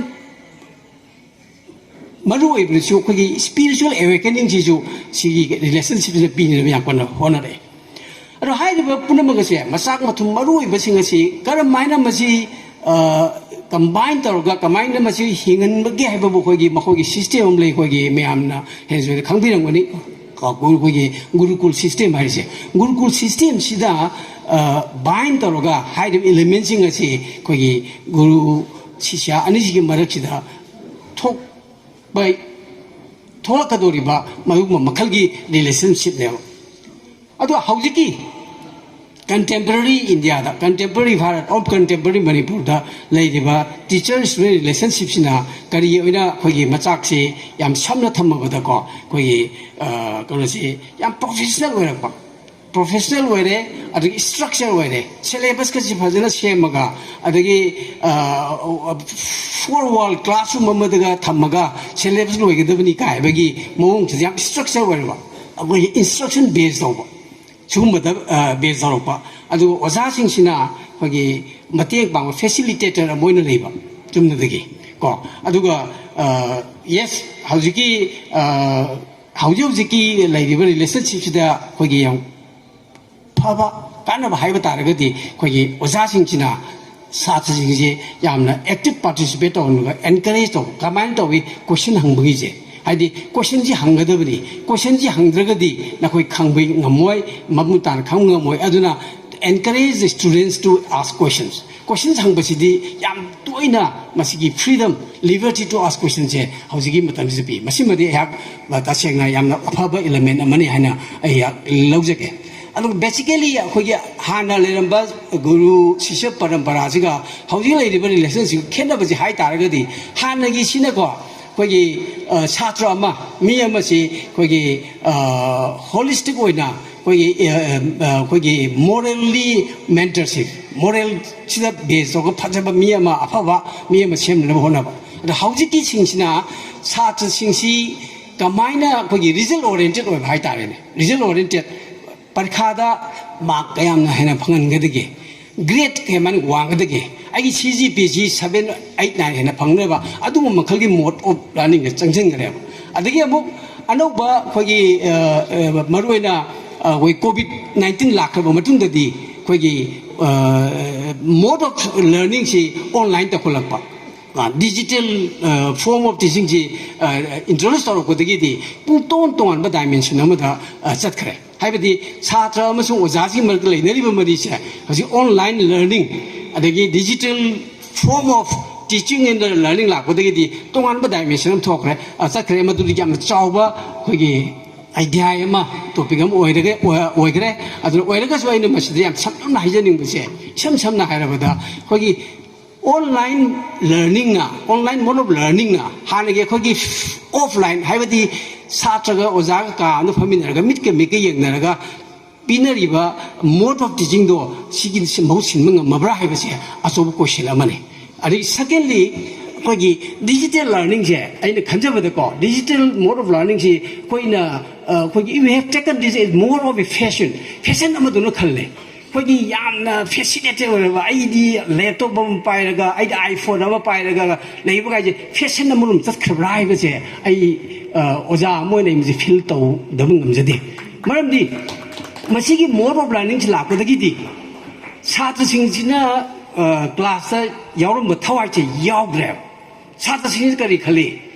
ꯃꯔꯨ ꯑꯣꯏꯕꯗꯁꯨ ꯑꯩꯈꯣꯏꯒꯤ spiritual awakening ꯁꯤꯁꯨ ꯁꯤꯒꯤ relationship ꯁꯤꯅ ꯄꯤꯅꯅꯕ ꯌꯥꯝ ꯀꯟꯅ ꯍꯣꯠꯅꯔꯛꯑꯦ꯫ ꯑꯗꯣ ꯍꯥꯏꯔꯤꯕ ꯄꯨꯝꯅꯃꯛ ꯑꯁꯦ, ꯃꯆꯥꯛ ꯃꯊꯨꯝ ꯃꯔꯨ ꯑꯣꯏꯕꯁꯤꯡ ꯑꯁꯤ ꯀꯔꯝꯍꯥꯏꯅ ꯃꯁꯤ, ꯑ, combine ꯇꯧꯔꯒ ꯀꯃꯥꯏꯅ ꯃꯁꯤ ꯍꯤꯡꯍꯟꯕꯒꯦ ꯍꯥꯏꯕꯕꯨ ꯑꯩꯈꯣꯏꯒꯤ, ꯃꯈꯣꯏꯒꯤ system ꯑꯃ ꯂꯩ, ꯑꯩꯈꯣꯏꯒꯤ ꯃꯌꯥꯝꯅ ꯍꯦꯟꯅ ꯈꯪꯕꯤꯔꯝꯒꯅꯤ꯫ ꯀꯣ, ꯒꯨꯔꯨ-, ꯑꯩꯈꯣꯏꯒꯤ ꯒꯨꯔꯨꯀꯨꯜ system ꯍꯥꯏꯔꯤꯁꯦ, ꯒꯨꯔꯨꯀꯨꯜ system ꯁꯤꯗ, ꯑ, bind ꯇꯧꯔꯒ ꯍꯥꯏꯔꯤꯕ element ꯁꯤꯡ ꯑꯁꯤ ꯑꯩꯈꯣꯏꯒꯤ ꯒꯨꯔꯨ ꯁꯤꯁ꯭ꯌꯥ ꯑꯅꯤꯁꯤꯒꯤ ꯃꯔꯛꯁꯤꯗ ꯊꯣꯛꯄ, ꯊꯣꯛꯂꯛꯀꯗꯧꯔꯤꯕ ꯃꯗꯨꯒꯨꯝꯕ ꯃꯈꯜꯒꯤ relationship ꯅꯦꯕ꯫ ꯑꯗꯣ ꯍꯧꯖꯤꯛꯀꯤ contemporary India the, contemporary Bharat of contemporary ꯃꯅꯤꯄꯨꯔꯗ ꯂꯩꯔꯤꯕ teacher student relationship ꯁꯤꯅ ꯀꯔꯤ ꯑꯣꯏꯅ ꯑꯩꯈꯣꯏꯒꯤ ꯃꯆꯥꯛꯁꯤ ꯌꯥꯝ ꯁꯝꯅ ꯊꯝꯃꯕꯗꯀꯣ, ꯑꯩꯈꯣꯏꯒꯤ, ꯑ, ꯀꯩꯅꯣꯁꯤ ꯌꯥꯝ professional ꯑꯣꯏꯔꯛꯄ, professional ꯑꯣꯏꯔꯦ, ꯑꯗꯒꯤ structure ꯑꯣꯏꯔꯦ, syllabus ꯀꯁꯤ ꯐꯖꯅ ꯁꯦꯝꯃꯒ, ꯑꯗꯒꯤ, ꯑ, four wall classroom ꯑꯃꯗꯒ ꯊꯝꯃꯒ syllabus ꯂꯣꯏꯒꯗꯕꯅꯤ ꯀꯥꯏ ꯍꯥꯏꯕꯒꯤ ꯃꯑꯣꯡꯁꯤꯗ ꯌꯥꯝ structure ꯑꯣꯏꯔꯕ, ꯑꯩꯈꯣꯏꯒꯤ instruction base ꯇꯧꯕ, ꯁꯤꯒꯨꯝꯕꯗ, ꯑ, base ꯇꯧꯔꯛꯄ꯫ ꯑꯗꯨꯒ ꯑꯣꯖꯥꯁꯤꯡꯁꯤꯅ ꯑꯩꯈꯣꯏꯒꯤ ꯃꯇꯦꯡ ꯄꯥꯡꯕ, facilitator ꯑꯃ ꯑꯣꯏꯅ ꯂꯩꯕ, ꯆꯨꯝꯅꯗꯒꯤ ꯀꯣ꯫ ꯑꯗꯨꯒ, ꯑ, yes, ꯍꯧꯖꯤꯛꯀꯤ, ꯑ, ꯍꯧꯖꯤꯛ ꯍꯧꯖꯤꯛꯀꯤ ꯂꯩꯔꯤꯕ relationship ꯁꯤꯗ ꯑꯩꯈꯣꯏꯒꯤ ꯌꯥꯝ ꯐꯕ, ꯀꯥꯟꯅꯕ ꯍꯥꯏꯕ ꯇꯥꯔꯒꯗꯤ, ꯑꯩꯈꯣꯏꯒꯤ ꯑꯣꯖꯥꯁꯤꯡꯁꯤꯅ ꯁꯥꯇ꯭ꯔꯁꯤꯡꯁꯦ ꯌꯥꯝꯅ active participate ꯇꯧꯍꯟꯕ, encourage ꯇꯧꯕ꯫ ꯀꯃꯥꯏꯅ ꯇꯧꯏ? Question ꯍꯪꯕꯒꯤꯁꯦ, ꯍꯥꯏꯗꯤ question ꯁꯤ ꯍꯪꯒꯗꯕꯅꯤ, question ꯁꯤ ꯍꯪꯗ꯭ꯔꯒꯗꯤ ꯅꯈꯣꯏ ꯈꯪꯕ ꯉꯝꯃꯣꯏ, ꯃꯃꯨꯠ ꯇꯥꯅ ꯈꯪꯕ ꯉꯝꯃꯣꯏ꯫ ꯑꯗꯨꯅ encourage the students to ask questions꯫ Questions ꯍꯪꯕꯁꯤꯗꯤ ꯌꯥꯝ ꯇꯣꯏꯅ ꯃꯁꯤꯒꯤ freedom, liberty to ask question ꯁꯦ ꯍꯧꯖꯤꯛꯀꯤ ꯃꯇꯝꯁꯤꯗ ꯄꯤ꯫ ꯃꯁꯤꯃꯗꯤ ꯑꯩꯍꯥꯛ, ꯑ, ꯇꯁꯦꯡꯅ ꯌꯥꯝꯅ ꯑꯐꯕ element ꯑꯃꯅꯤ ꯍꯥꯏꯅ ꯑꯩꯍꯥꯛ ꯂꯧꯖꯒꯦ꯫ ꯑꯗꯨꯒ basically ꯑꯩꯈꯣꯏꯒꯤ ꯍꯥꯟꯅ ꯂꯩꯔꯝꯕ ꯒꯨꯔꯨ ꯁꯤꯁ꯭ꯌ ꯄꯔꯝꯄꯔꯥꯁꯤꯒ ꯍꯧꯖꯤꯛ ꯂꯩꯔꯤꯕ relationship ꯈꯦꯠꯅꯕꯁꯤ ꯍꯥꯏ ꯇꯥꯔꯒꯗꯤ, ꯍꯥꯟꯅꯒꯤꯁꯤꯅꯀꯣ, ꯑꯩꯈꯣꯏꯒꯤ, ꯑ, ꯁꯥꯇ꯭ꯔ ꯑꯃ, ꯃꯤ ꯑꯃꯁꯤ ꯑꯩꯈꯣꯏꯒꯤ, ꯑ, holistic ꯑꯣꯏꯅ ꯑꯩꯈꯣꯏꯒꯤ, ꯑ, ꯑ, ꯑꯩꯈꯣꯏꯒꯤ morally mentorship, moral ꯁꯤꯗ base ꯇꯧꯔꯒ ꯐꯖꯕ ꯃꯤ ꯑꯃ, ꯑꯐꯕ ꯃꯤ ꯑꯃ ꯁꯦꯝꯅꯅꯕ ꯍꯣꯠꯅꯕ꯫ ꯑꯗꯣ ꯍꯧꯖꯤꯛꯀꯤꯁꯤꯡꯁꯤꯅ ꯁꯥꯇ꯭ꯔꯁꯤꯡꯁꯤ ꯀꯃꯥꯏꯅ ꯑꯩꯈꯣꯏꯒꯤ result oriented ꯑꯣꯏꯕ ꯍꯥꯏꯇꯥꯔꯦꯅꯦ, result oriented, ꯄꯔꯤꯈꯥꯗ mark ꯀꯌꯥꯝꯅ ꯍꯦꯟꯅ ꯐꯪꯍꯟꯒꯗꯒꯦ, grade ꯀꯌꯥꯝ ꯋꯥꯡꯒꯗꯒꯦ, ꯑꯩꯒꯤ ꯁꯤ ꯖꯤ ꯄꯤ ꯁꯤ ꯁꯕꯦꯟ ꯑꯩꯠ ꯅꯥꯏꯟ ꯍꯦꯟꯅ ꯐꯪꯅꯦꯕ꯫ ꯑꯗꯨꯒꯨꯝꯕ ꯃꯈꯜꯒꯤ ꯃꯣꯗ ꯑꯣꯐ ꯂꯔꯅꯤꯡꯗ ꯆꯪꯁꯤꯟꯈ꯭ꯔꯦꯕ꯫ ꯑꯗꯒꯤ ꯑꯃꯨꯛ ꯑꯅꯧꯕ ꯑꯩꯈꯣꯏꯒꯤ, ꯑ, ꯑ, ꯃꯔꯨꯑꯣꯏꯅ, ꯑ, ꯑꯩꯈꯣꯏ ꯀꯣꯚꯤꯗ ꯅꯥꯏꯟꯇꯤꯟ ꯂꯥꯛꯈ꯭ꯔꯕ ꯃꯇꯨꯡꯗꯗꯤ ꯑꯩꯈꯣꯏꯒꯤ, ꯑ, ꯃꯣꯗ ꯑꯣꯐ ꯂꯔꯅꯤꯡꯁꯤ ꯑꯣꯟꯂꯥꯏꯟ ꯇꯧꯈꯠꯂꯛꯄ, ꯑ, ꯗꯤꯖꯤꯇꯦꯜ, ꯑ, ꯐꯣꯔꯝ ꯑꯣꯐ ꯇꯤꯆꯤꯡꯁꯤ, ꯑ, ꯏꯟꯇ꯭ꯔꯣꯗ꯭ꯌꯨꯁ ꯇꯧꯔꯛꯄꯗꯒꯤꯗꯤ ꯄꯨꯡ ꯇꯣꯉꯥꯟ ꯇꯣꯉꯥꯟꯕ ꯗꯥꯏꯃꯦꯟꯁꯟ ꯑꯃꯗ, ꯑ, ꯆꯠꯈ꯭ꯔꯦ꯫ ꯍꯥꯏꯕꯗꯤ ꯁꯥꯇ꯭ꯔ ꯑꯃꯁꯨꯡ ꯑꯣꯖꯥꯁꯤꯒꯤ ꯃꯔꯛꯇ ꯂꯩꯅꯔꯤꯕ ꯃꯔꯤꯁꯦ ꯍꯧꯖꯤꯛ ꯑꯣꯟꯂꯥꯏꯟ ꯂꯔꯅꯤꯡ, ꯑꯗꯒꯤ digital form of teaching and learning ꯂꯥꯛꯄꯗꯒꯤꯗꯤ ꯇꯣꯉꯥꯟꯕ ꯗꯥꯏꯃꯦꯟꯁꯟ ꯑꯃ ꯊꯣꯛꯈ꯭ꯔꯦ, ꯑ, ꯆꯠꯈ꯭ꯔꯦ꯫ ꯃꯗꯨꯗꯤ ꯌꯥꯝꯅ ꯆꯥꯎꯕ ꯑꯩꯈꯣꯏꯒꯤ ꯑꯥꯏꯗꯤꯌꯥ ꯑꯃ, ꯇꯣꯄꯤꯛ ꯑꯃ ꯑꯣꯏꯔꯒ, ꯑꯣꯏ-, ꯑꯣꯏꯈ꯭ꯔꯦ꯫ ꯑꯗꯨꯅ ꯑꯣꯏꯔꯒꯁꯨ ꯑꯩꯅ ꯃꯁꯤꯗ ꯌꯥꯝ ꯁꯝꯂꯞꯅ ꯍꯥꯏꯖꯅꯤꯡꯕꯁꯦ, ꯏꯁꯝ ꯁꯝꯅ ꯍꯥꯏꯔꯕꯗ ꯑꯩꯈꯣꯏꯒꯤ ꯑꯣꯟꯂꯥꯏꯟ ꯂꯔꯅꯤꯡꯅ, ꯑꯣꯟꯂꯥꯏꯟ ꯃꯣꯗ ꯑꯣꯐ ꯂꯔꯅꯤꯡꯅ ꯍꯥꯟꯅꯒꯤ ꯑꯩꯈꯣꯏꯒꯤ ꯑꯣꯐꯂꯥꯏꯟ, ꯍꯥꯏꯕꯗꯤ ꯁꯥꯇ꯭ꯔꯒ ꯑꯣꯖꯥꯒ ꯀꯥ ꯑꯃꯗ ꯐꯝꯃꯤꯟꯅꯔꯒ ꯃꯤꯠꯀ ꯃꯤꯠꯀ ꯌꯦꯡꯅꯔꯒ ꯄꯤꯅꯔꯤꯕ ꯃꯣꯗ ꯑꯣꯐ ꯇꯤꯆꯤꯡꯗꯣ ꯁꯤꯒꯤ ꯃꯍꯨꯠ ꯁꯤꯟꯕ ꯉꯝꯃꯕ꯭ꯔꯥ ꯍꯥꯏꯕꯁꯦ ꯑꯆꯧꯕ ꯀꯣꯏꯁꯟ ꯑꯃꯅꯤ꯫ ꯑꯗꯒꯤ ꯁꯦꯀꯦꯟꯂꯤ, ꯑꯩꯈꯣꯏꯒꯤ ꯗꯤꯖꯤꯇꯦꯜ ꯂꯔꯅꯤꯡꯁꯦ ꯑꯩꯅ ꯈꯟꯖꯕꯗꯀꯣ, ꯗꯤꯖꯤꯇꯦꯜ ꯃꯣꯗ ꯑꯣꯐ ꯂꯔꯅꯤꯡꯁꯤ ꯑꯩꯈꯣꯏꯅ, ꯑ, ꯑꯩꯈꯣꯏꯒꯤ we have taken this as more of a fashion, fashion ꯑꯃꯗꯧꯅ ꯈꯜꯂꯦ꯫ ꯑꯩꯈꯣꯏꯒꯤ ꯌꯥꯝꯅ ꯐꯦꯁꯤꯅꯦꯇꯦꯠ ꯑꯣꯏꯔꯕ, ꯑꯩꯗꯤ ꯂꯦꯞꯇꯣꯞ ꯑꯃ ꯄꯥꯏꯔꯒ, ꯑꯩꯗꯤ ꯑꯥꯏꯐꯣꯟ ꯑꯃ ꯄꯥꯏꯔꯒ ꯂꯩꯕ ꯀꯥꯏꯁꯦ ꯐꯦꯁꯟ ꯑꯃꯔꯣꯝ ꯆꯠꯈ꯭ꯔꯕ꯭ꯔꯥ ꯍꯥꯏꯕꯁꯦ ꯑꯩ, ꯑ, ꯑꯣꯖꯥ ꯑꯃ ꯑꯣꯏꯅ ꯑꯩ ꯃꯁꯤ ꯐꯤꯜ ꯇꯧꯗꯕ ꯉꯝꯖꯗꯦ꯫ ꯃꯔꯝꯗꯤ ꯃꯁꯤꯒꯤ ꯃꯣꯗ ꯑꯣꯐ ꯂꯔꯅꯤꯡꯁꯤ ꯂꯥꯛꯄꯗꯒꯤꯗꯤ ꯁꯥꯇ꯭ꯔꯁꯤꯡꯁꯤꯅ, ꯑ, ꯀ꯭ꯂꯥꯁꯇ ꯌꯥꯎꯔꯝꯕ ꯊꯋꯥꯏꯁꯦ ꯌꯥꯎꯗ꯭ꯔꯦꯕ꯫ ꯁꯥꯇ꯭ꯔꯁꯤꯡꯁꯤ ꯀꯔꯤ ꯈꯜꯂꯤ?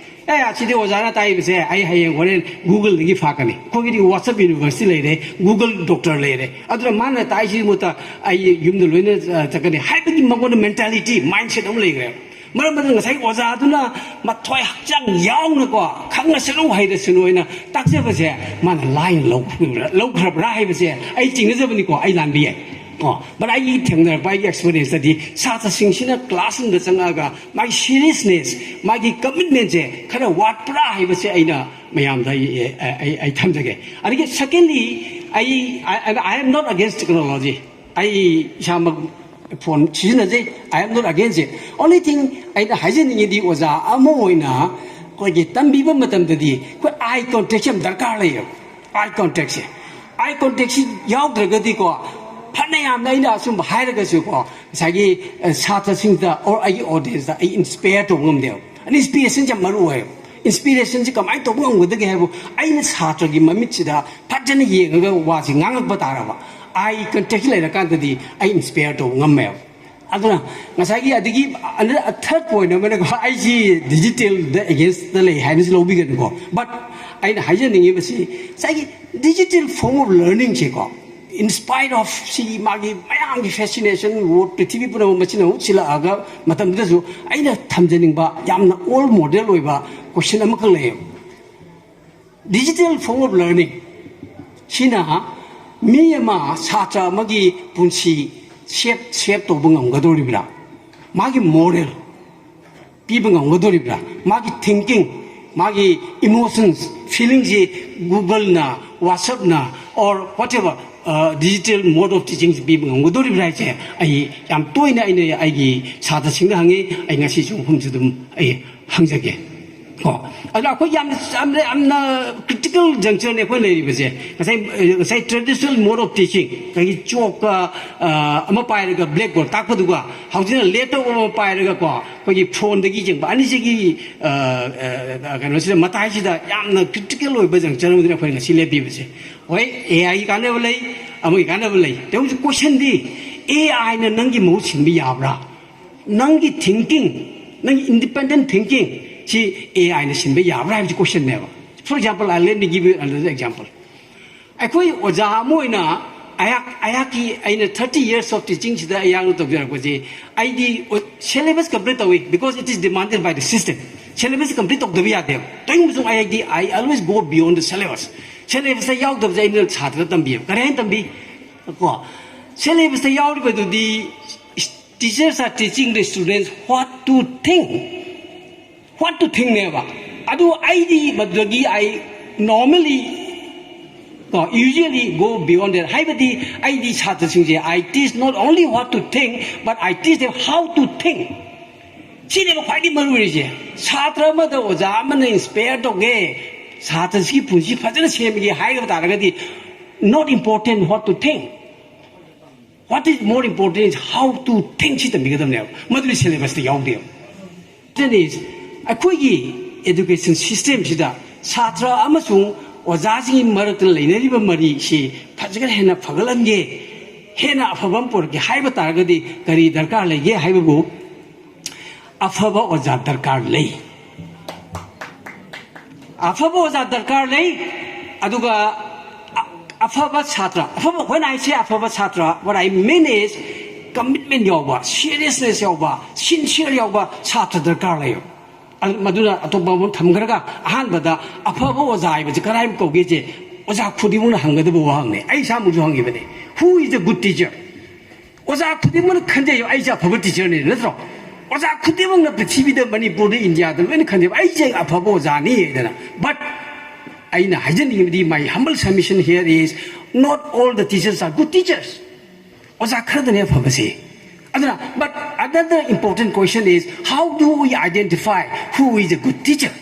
"ꯑꯦ, ꯑꯁꯤꯗꯤ ꯑꯣꯖꯥꯅ ꯇꯥꯛꯏꯕꯁꯦ ꯑꯩ ꯍꯌꯦꯡ ꯍꯣꯔꯦꯟ ꯒꯨꯒꯜꯗꯒꯤ ꯐꯥꯛꯀꯅꯤ꯫ ꯑꯩꯈꯣꯏꯒꯤꯗꯤ ꯋꯥꯆꯞ ꯌꯨꯅꯤꯚꯔꯁꯤꯇꯤ ꯂꯩꯔꯦ, ꯒꯨꯒꯜ ꯗꯣꯛꯇꯔ ꯂꯩꯔꯦ, ꯑꯗꯨꯅ ꯃꯥꯅ ꯇꯥꯛꯏꯁꯤꯒꯤ ꯃꯍꯨꯠꯇ ꯑꯩ ꯌꯨꯝꯗ ꯂꯣꯏꯅ, ꯑ, ꯆꯠꯀꯅꯤ" ꯍꯥꯏꯕꯒꯤ ꯃꯉꯣꯟꯗ ꯃꯦꯟꯇꯥꯂꯤꯇꯤ, ꯃꯥꯏꯟꯁꯦꯠ ꯑꯃ ꯂꯩꯈ꯭ꯔꯦꯕ꯫ ꯃꯔꯝ ꯑꯗꯨꯅ ꯉꯁꯥꯏ ꯑꯣꯖꯥꯗꯨꯅ ꯃꯊ꯭ꯋꯥꯏ ꯍꯛꯆꯥꯡ ꯌꯥꯎꯅꯀꯣ, "ꯈꯪꯉꯁꯅꯨ ꯍꯩꯔꯁꯅꯨ" ꯍꯥꯏꯅ ꯇꯥꯛꯆꯕꯁꯦ ꯃꯥꯅ ꯂꯥꯏꯅ ꯂꯧꯈ꯭ꯔꯕ꯭ꯔꯥ, ꯂꯧꯈ꯭ꯔꯕ꯭ꯔꯥ ꯍꯥꯏꯕꯁꯦ ꯑꯩ ꯆꯤꯡꯅꯖꯕꯅꯤꯀꯣ, ꯑꯩ ꯂꯥꯟꯕ ꯌꯥꯏ꯫ ꯑꯣ, but ꯑꯩꯒꯤ ꯊꯦꯡꯅꯔꯛꯄ, ꯑꯩꯒꯤ ꯑꯦꯛꯁꯄꯤꯔꯤꯌꯦꯟꯁꯇꯗꯤ ꯁꯥꯇ꯭ꯔꯁꯤꯡꯁꯤꯅ ꯀ꯭ꯂꯥꯁꯔꯨꯝꯗ ꯆꯪꯉꯛꯑꯒ ꯃꯥꯒꯤ ꯁꯤꯔꯤꯌꯁꯅꯦꯁ, ꯃꯥꯒꯤ ꯀꯃꯤꯠꯃꯦꯟꯁꯦ ꯈꯔ ꯋꯥꯠꯄ꯭ꯔꯥ ꯍꯥꯏꯕꯁꯦ ꯑꯩꯅ ꯃꯌꯥꯝꯗ ꯑꯩ, ꯑꯩ, ꯑꯩ, ꯑꯩ ꯊꯝꯖꯒꯦ꯫ ꯑꯗꯒꯤ ꯁꯦꯀꯦꯟꯂꯤ, ꯑꯩ, I, I am not against technology. ꯑꯩ ꯏꯁꯥꯃꯛ ꯐꯣꯟ ꯁꯤꯖꯤꯟꯅꯖꯩ, I am not against it. Only thing ꯑꯩꯅ ꯍꯥꯏꯖꯅꯤꯡꯉꯤꯗꯤ, ꯑꯣꯖꯥ ꯑꯃ ꯑꯣꯏꯅ ꯑꯩꯈꯣꯏꯒꯤ ꯇꯝꯕꯤꯕ ꯃꯇꯝꯗꯗꯤ ꯑꯩꯈꯣꯏ ꯑꯥꯏ ꯀꯣꯟꯇꯦꯛꯁꯦ ꯌꯥꯝ ꯗꯔꯀꯥꯔ ꯂꯩꯌꯦꯕ꯫ ꯑꯥꯏ ꯀꯣꯟꯇꯦꯛꯁꯦ, ꯑꯥꯏ ꯀꯣꯟꯇꯦꯛꯁꯤ ꯌꯥꯎꯗ꯭ꯔꯒꯗꯤꯀꯣ, ꯐꯅ ꯌꯥꯝꯅ ꯑꯩꯅ ꯑꯆꯨꯝꯕ ꯍꯥꯏꯔꯒꯁꯨꯀꯣ, ꯉꯁꯥꯏꯒꯤ ꯑ, ꯁꯥꯇ꯭ꯔꯁꯤꯡꯗ or ꯑꯩꯒꯤ audienceꯇ ꯑꯩ inspire ꯇꯧꯕ ꯉꯝꯗꯦꯕ꯫ ꯑꯗ inspirationꯁꯦ ꯌꯥꯝ ꯃꯔꯨ ꯑꯣꯏꯌꯦꯕ꯫ Inspirationꯁꯦ ꯀꯃꯥꯏꯅ ꯇꯧꯕ ꯉꯝꯒꯗꯒꯦ ꯍꯥꯏꯕꯨ, ꯑꯩꯅ ꯁꯥꯇ꯭ꯔꯒꯤ ꯃꯃꯤꯠꯁꯤꯗ ꯐꯖꯅ ꯌꯦꯡꯉꯒ ꯋꯥꯁꯤ ꯉꯥꯡꯉꯛꯄ ꯇꯥꯔꯕ, eye contact ꯂꯩꯔꯀꯥꯟꯗꯗꯤ ꯑꯩ inspire ꯇꯧꯕ ꯉꯝꯃꯦꯕ꯫ ꯑꯗꯨꯅ ꯉꯁꯥꯏꯒꯤ ꯑꯗꯒꯤ third point ꯑꯃꯅꯀꯣ, ꯑꯩꯁꯤ digitalꯗ againstꯇ ꯂꯩ ꯍꯥꯏꯅꯁꯨ ꯂꯧꯕꯤꯒꯅꯨꯀꯣ, but ꯑꯩꯅ ꯍꯥꯏꯖꯅꯤꯡꯉꯤꯕꯁꯤ ꯉꯁꯥꯏꯒꯤ digital form of learningꯁꯦꯀꯣ, in spite of ꯁꯤꯒꯤ ꯃꯥꯒꯤ ꯃꯌꯥꯝꯒꯤ fascination, world ꯄ꯭ꯔꯤꯊꯤꯕꯤ ꯄꯨꯝꯅꯃꯛ ꯃꯁꯤꯅ ꯑꯃꯨꯛ ꯁꯤꯜꯂꯛꯑꯒ ꯃꯇꯝꯗꯨꯗꯁꯨ ꯑꯩꯅ ꯊꯝꯖꯅꯤꯡꯕ ꯌꯥꯝꯅ old model ꯑꯣꯏꯕ question ꯑꯃꯈꯛ ꯂꯩꯌꯦꯕ꯫ Digital form of learning ꯁꯤꯅ ꯃꯤ ꯑꯃ, ꯁꯥꯇ꯭ꯔ ꯑꯃꯒꯤ ꯄꯨꯟꯁꯤ shape shape ꯇꯧꯕ ꯉꯝꯒꯗꯧꯔꯤꯕ꯭ꯔꯥ? ꯃꯥꯒꯤ moral ꯄꯤꯕ ꯉꯝꯒꯗꯧꯔꯤꯕ꯭ꯔꯥ? ꯃꯥꯒꯤ thinking, ꯃꯥꯒꯤ emotions, feelingꯁꯤ Googleꯅ, WhatsAppꯅ or whatever digital mode of teachingꯁꯤ ꯄꯤꯕ ꯉꯝꯒꯗꯧꯔꯤꯕ꯭ꯔꯥ ꯍꯥꯏꯁꯦ ꯑꯩ ꯌꯥꯝ ꯇꯣꯏꯅ ꯑꯩꯅ ꯑꯩꯒꯤ ꯁꯥꯇ꯭ꯔꯁꯤꯡꯗ ꯍꯪꯉꯤ꯫ ꯑꯩ ꯉꯁꯤꯁꯨ ꯃꯐꯝꯁꯤꯗ ꯑꯗꯨꯝ ꯑꯩ ꯍꯪꯖꯒꯦ꯫ ꯀꯣ, ꯑꯗꯣ ꯑꯩꯈꯣꯏ ꯌꯥꯝꯅ, ꯌꯥꯝꯅ, ꯌꯥꯝꯅ critical junctureꯅꯦ ꯑꯩꯈꯣꯏ ꯂꯩꯔꯤꯕꯁꯦ꯫ ꯉꯁꯥꯏ, ꯉꯁꯥꯏ traditional mode of teaching, ꯑꯩꯈꯣꯏꯒꯤ ꯆꯣꯛꯀ, ꯑ, ꯑꯃ ꯄꯥꯏꯔꯒ blackboard ꯇꯥꯛꯄꯗꯨꯒ, ꯍꯧꯖꯤꯛꯅ laptop ꯑꯃ ꯄꯥꯏꯔꯒꯀꯣ, ꯑꯩꯈꯣꯏꯒꯤ phoneꯗꯒꯤ ꯌꯦꯡꯕ ꯑꯅꯤꯁꯤꯒꯤ, ꯑ, ꯑ, ꯀꯩꯅꯣꯁꯤꯗ, ꯃꯇꯥꯏꯁꯤꯗ ꯌꯥꯝꯅ critical ꯑꯣꯏꯕ juncture ꯑꯃꯗꯅꯤ ꯑꯩꯈꯣꯏ ꯉꯁꯤ ꯂꯦꯞꯄꯤꯕꯁꯦ꯫ ꯍꯣꯏ, AIꯒꯤ ꯀꯥꯟꯅꯕ ꯂꯩ, ꯑꯃꯒꯤ ꯀꯥꯟꯅꯕ ꯂꯩ꯫ ꯇꯧꯕꯁꯦ questionꯗꯤ, AIꯅ ꯅꯪꯒꯤ ꯃꯍꯨꯠ ꯁꯤꯟꯕ ꯌꯥꯕ꯭ꯔꯥ? ꯅꯪꯒꯤ thinking, ꯅꯪꯒꯤ independent thinking ꯁꯤ AIꯅ ꯁꯤꯟꯕ ꯌꯥꯕ꯭ꯔꯥ ꯍꯥꯏꯕꯁꯤ questionꯅꯦꯕ꯫ For example, I, let me give you another example. ꯑꯩꯈꯣꯏ ꯑꯣꯖꯥ ꯑꯃ ꯑꯣꯏꯅ ꯑꯩꯍꯥꯛ, ꯑꯩꯍꯥꯛꯀꯤ, ꯑꯩꯅ thirty years of teachingꯁꯤꯗ ꯑꯩꯍꯥꯛꯅ ꯇꯧꯖꯔꯛꯄꯁꯦ, ꯑꯩꯗꯤ syllabus complete ꯇꯧꯏ, because it is demanded by the system. Syllabus complete ꯇꯧꯗꯕ ꯌꯥꯗꯦꯕ꯫ ꯇꯧꯅꯤꯡꯕꯁꯨ ꯑꯩꯗꯤ, I always go beyond the syllabus. Syllabusꯇ ꯌꯥꯎꯗꯕꯁꯦ ꯑꯩꯅ ꯁꯥꯇ꯭ꯔꯗ ꯇꯝꯕꯤꯌꯦꯕ꯫ ꯀꯔꯤ ꯍꯥꯏꯅ ꯇꯝꯕꯤ? ꯀꯣ, syllabusꯇ ꯌꯥꯎꯔꯤꯕꯗꯨꯗꯤ, teachers are teaching the students what to think. What to thinkꯅꯦꯕ꯫ ꯑꯗꯨ ꯑꯩꯗꯤ ꯃꯗꯨꯗꯒꯤ, I normally, ꯀꯣ, usually go beyond that. ꯍꯥꯏꯕꯗꯤ ꯑꯩꯗꯤ ꯁꯥꯇ꯭ꯔꯁꯤꯡꯁꯦ, I teach not only what to think, but I teach them how to think. ꯁꯤꯅꯦꯕ ꯈ꯭ꯋꯥꯏꯗꯒꯤ ꯃꯔꯨ ꯑꯣꯏꯔꯤꯁꯦ꯫ ꯁꯥꯇ꯭ꯔ ꯑꯃꯗ ꯑꯣꯖꯥ ꯑꯃꯅ inspire ꯇꯧꯒꯦ, ꯁꯥꯇ꯭ꯔꯁꯤꯒꯤ ꯄꯨꯟꯁꯤ ꯐꯖꯅ ꯁꯦꯝꯒꯦ ꯍꯥꯏꯕ ꯇꯥꯔꯒꯗꯤ, not important what to think, What is more important is how to think ꯁꯤ ꯇꯝꯕꯤꯒꯗꯕꯅꯦꯕ, ꯃꯗꯨꯗꯤ syllabus ꯇ ꯌꯥꯎꯗꯦꯕ꯫ Then is ꯑꯩꯈꯣꯏꯒꯤ education system ꯁꯤꯗ ꯁꯥꯇ꯭ꯔ ꯑꯃꯁꯨꯡ ꯑꯣꯖꯥꯁꯤꯡꯒꯤ ꯃꯔꯛꯇ ꯂꯩꯅꯔꯤꯕ ꯃꯔꯤꯁꯤ ꯐꯖꯅ ꯍꯦꯟꯅ ꯐꯒꯠꯍꯟꯒꯦ, ꯍꯦꯟꯅ ꯑꯐꯕ ꯑꯃ ꯄꯨꯔꯛꯀꯦ ꯍꯥꯏꯕ ꯇꯥꯔꯒꯗꯤ ꯀꯔꯤ ꯗꯔꯀꯥꯔ ꯂꯩꯒꯦ ꯍꯥꯏꯕꯕꯨ ꯑꯐꯕ ꯑꯣꯖꯥ ꯗꯔꯀꯥꯔ ꯂꯩ꯫ ꯑꯐꯕ ꯑꯣꯖꯥ ꯗꯔꯀꯥꯔ ꯂꯩ꯫ ꯑꯗꯨꯒ ꯑ-, ꯑꯐꯕ ꯁꯥꯇ꯭ꯔ, ꯑꯐꯕ, when I say ꯑꯐꯕ ꯁꯥꯇ꯭ꯔ, what I mean is commitment ꯌꯥꯎꯕ, seriousness ꯌꯥꯎꯕ, sincere ꯌꯥꯎꯕ ꯁꯥꯇ꯭ꯔ ꯗꯔꯀꯥꯔ ꯂꯩ꯫ ꯑ-, ꯃꯗꯨꯅ ꯑꯇꯣꯞꯄ ꯑꯃ ꯊꯝꯈ꯭ꯔꯒ, ꯑꯍꯥꯟꯕꯗ ꯑꯐꯕ ꯑꯣꯖꯥ ꯍꯥꯏꯕꯁꯤ ꯀꯗꯥꯏꯃꯨꯛ ꯀꯧꯒꯦꯁꯦ ꯑꯣꯖꯥ ꯈꯨꯗꯤꯡꯃꯛꯅ ꯍꯪꯒꯗꯕ ꯋꯥꯍꯪꯅꯤ꯫ ꯑꯩ ꯏꯁꯥꯃꯛꯁꯨ ꯍꯪꯉꯤꯕꯅꯤ, "Who is a good teacher?" ꯑꯣꯖꯥ ꯈꯨꯗꯤꯡꯃꯛꯅ ꯈꯟꯖꯩ, "ꯑꯩꯁꯦ ꯑꯐꯕ teacher ꯅꯤ", ꯅꯠꯇ꯭ꯔꯣ? ꯑꯣꯖꯥ ꯈꯨꯗꯤꯡꯃꯛꯅ ꯄ꯭ꯔꯤꯊꯤꯕꯤꯗ, ꯃꯅꯤꯄꯨꯔꯗ, ꯏꯟꯗꯤꯌꯥꯗ ꯂꯣꯏꯅ ꯈꯟꯖꯩ, "ꯑꯩꯁꯦ ꯑꯐꯕ ꯑꯣꯖꯥꯅꯤ" ꯍꯥꯏꯗꯅ꯫ But ꯑꯩꯅ ꯍꯥꯏꯖꯅꯤꯡꯉꯤꯕꯗꯤ, my humble submission here is, not all the teachers are good teachers. ꯑꯣꯖꯥ ꯈꯔꯗꯅꯦ ꯑꯐꯕꯁꯦ꯫ ꯑꯗꯨꯅ, but another important question is, how do we identify who is a good teacher?